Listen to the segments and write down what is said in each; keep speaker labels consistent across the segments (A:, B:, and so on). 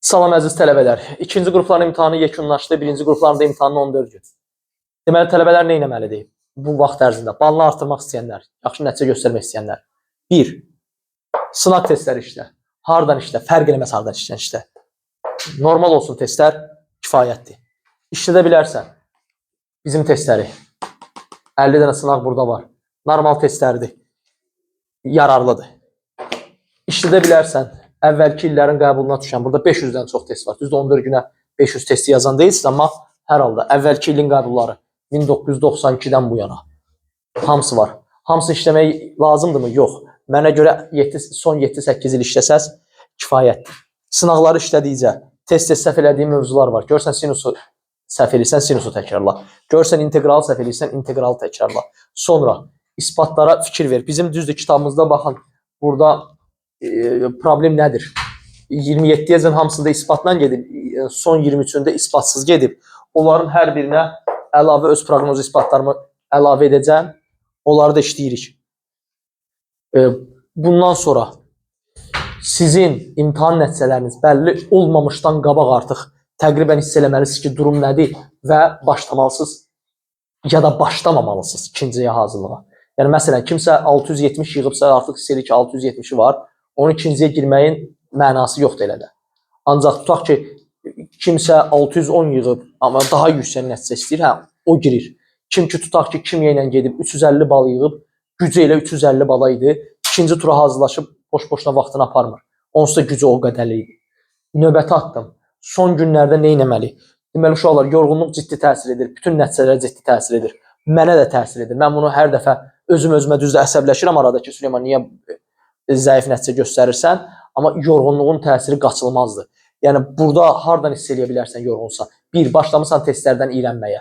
A: Salam əziz tələbələr. İkinci qrupların imtahanı yekunlaşdı. Birinci qrupların da imtahanı 14 gün. Deməli tələbələr nə etməlidir? Bu vaxt ərzində balını artırmaq istəyənlər, yaxşı nəticə göstərmək istəyənlər. 1. Sınaq testləri işlə. Hardan işlə? Fərq eləməz hardan işlən işlə. Normal olsun testlər kifayətdir. İşlədə bilərsən bizim testləri. 50 dənə sınaq burada var. Normal testlərdir. Yararlıdır. İşlədə bilərsən əvvəlki illərin qəbuluna düşən burada 500-dən çox test var. Düzdür 14 günə 500 testi yazan deyilsiniz, amma hər halda əvvəlki ilin qəbulları 1992-dən bu yana hamısı var. Hamısı işləmək lazımdırmı? Yox. Mənə görə 7, son 7-8 il işləsəz kifayətdir. Sınaqları işlədikcə tez-tez səhv elədiyim mövzular var. Görsən sinusu səhv eləyirsən, sinusu təkrarla. Görsən inteqralı səhv eləyirsən, inteqralı təkrarla. Sonra isbatlara fikir ver. Bizim düzdür kitabımızda baxın burada problem nədir? 27-yəcən hamısında isbatla gedib, son 23-ündə isbatsız gedib. Onların hər birinə əlavə öz proqnoz isbatlarımı əlavə edəcəm. Onları da işləyirik. Bundan sonra sizin imtahan nəticələriniz bəlli olmamışdan qabaq artıq təqribən hiss eləməlisiniz ki, durum nədir və başlamalısınız ya da başlamamalısınız ikinciyə hazırlığa. Yəni məsələn kimsə 670 yığıbsa artıq hiss edir ki, 670-i var. Onun ikinciyə girməyin mənası yoxdur elə də. Ancaq tutaq ki, kimsə 610 yığıb, amma daha yüksək nəticə istəyir, hə, o girir. Kim ki tutaq ki, kimya ilə gedib 350 bal yığıb, gücü elə 350 bala idi. İkinci tura hazırlaşıb boş-boşuna vaxtını aparmır. Onsuz da gücü o qədərli idi. Növbəti addım. Son günlərdə nə etməli? Deməli uşaqlar, yorğunluq ciddi təsir edir. Bütün nəticələrə ciddi təsir edir. Mənə də təsir edir. Mən bunu hər dəfə özüm özümə düzdür əsəbləşirəm arada ki, Süleyman niyə zəif nəticə göstərirsən? Amma yorğunluğun təsiri qaçılmazdır. Yəni burada hardan hiss eləyə bilərsən yorğunsan? Bir, başlamısan testlərdən iyrənməyə.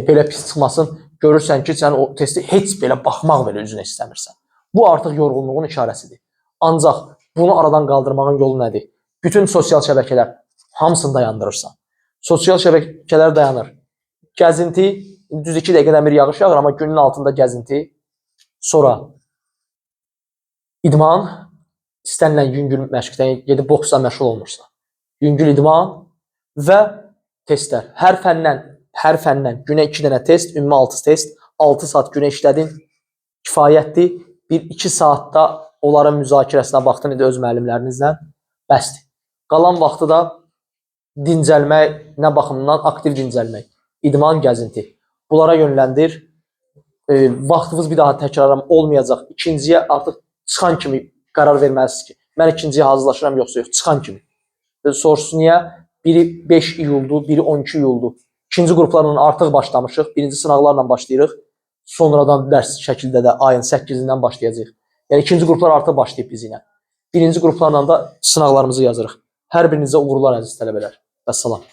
A: Belə pis çıxmasın. Görürsən ki, sən o testi heç belə baxmaq belə üzünə istəmirsən. Bu artıq yorğunluğun işarəsidir. Ancaq bunu aradan qaldırmağın yolu nədir? Bütün sosial şəbəkələr hamısını dayandırırsan. Sosial şəbəkələr dayanır. Gəzinti, düz 2 dəqiqədən bir yağış yağır, amma günün altında gəzinti. Sonra idman, istənilən yüngül məşqdən gedib boksla məşğul olmursan. Yüngül idman və testlər. Hər fəndən günə 2 dənə test, ümumi 6 test, 6 saat günə işlədin, kifayətdir. 1-2 saatda onların müzakirəsinə baxdın indi öz müəllimlərinizlə, bəsdir. Qalan vaxtı da dincəlmək, nə baxımından aktiv dincəlmək, idman, gəzinti. Bunlara yönləndir. Vaxtınız bir daha təkrarlam olmayacaq. İkinciyə artıq çıxan kimi qərar verməlisiniz ki, mən ikinciyə hazırlaşıram yoxsa yox, çıxan kimi. Soruşsun niyə? Biri 5 iyuldur, biri 12 iyuldur. İkinci qruplarla artıq başlamışıq. Birinci sınaqlarla başlayırıq. Sonradan dərs şəkildə də ayın 8-indən başlayacağıq. Yəni ikinci qruplar artıq başlayıb biz ilə. Birinci qruplarla da sınaqlarımızı yazırıq. Hər birinizə uğurlar əziz tələbələr. Vəssalam.